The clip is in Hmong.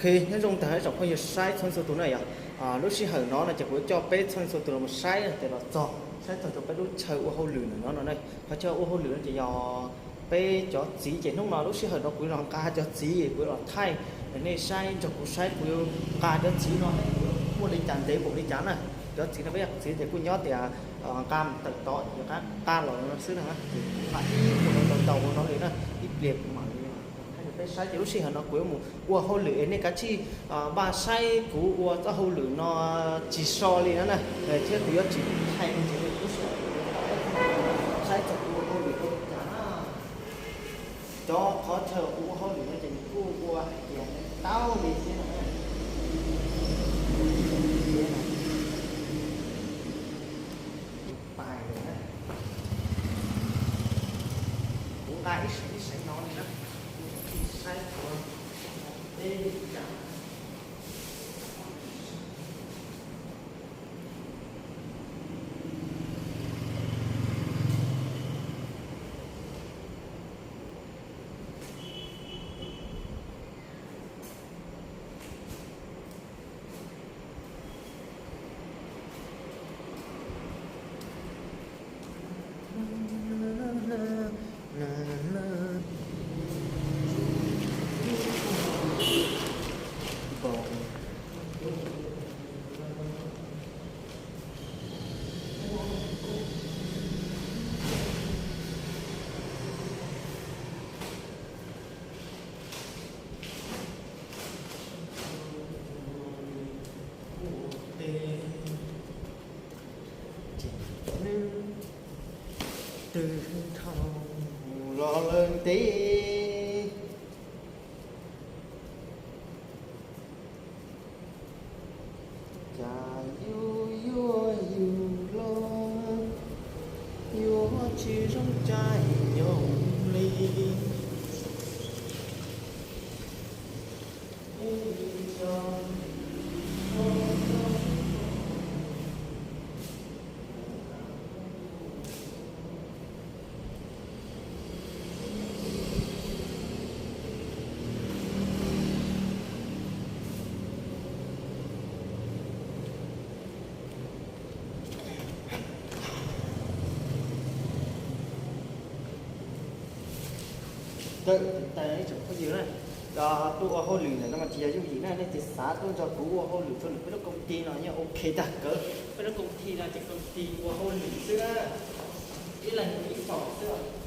Nyob zoo tag ib tsoom phooj ywg saib txhua txhua tus na yom. Lub sij hawm no no ces kuv coj peb txhua txhua tus los saib tias los txog, saib txog rau peb lub chaw ua hauj lwm no no na. Qhov chaw ua hauj lwm no ces yog peb cov txiv ces hnub no lub sij hawm no kuv los nqa cov txiv kuv los thaij, nej saib nrog kuv saib kuv nqa cov txiv no muaj li cas ntev npaum li cas na. Cov txiv no peb cov txiv ces kuj nyob tias nqa tawm tod ces nqa los no xwb na. Ces kuv nqa ib puas no ntau ntau no li na, ib pliag kuv mam li thaij rau peb saib. Ces lub sij hawm no kuv yuav mus ua hauj lwm es nej kav tsij npaj saib kuv ua txoj hauj lwm no tsis so li no na, thiab kuv yuav tsis thaij li ces lub sij hawm saib txog kuv ua hauj lwm ua li cas na. Cov qhov chaw kuv ua hauj lwm no ces nws kuj ua hais tias tau li thiab no. Pais lawm na. Kuv nqa ib seem ib seem no li na, kuv tsis saib kuv teb li cas. Twb dhau los lawm ntev, cas yus yuav yus los yuav tsis zoo caij nyoog li. Tawm tas ib tsoom phooj ywg na, tuaj ua hauj lwm ntawm no mas tsis yog yooj yim na, nej txiv xav tuaj nrog kuv ua hauj lwm rau peb lub koom ti no yeej ok tag kawg. Peb lub koom ti no ces koom ti ua hauj lwm xwb, ib leeg ib fom xwb.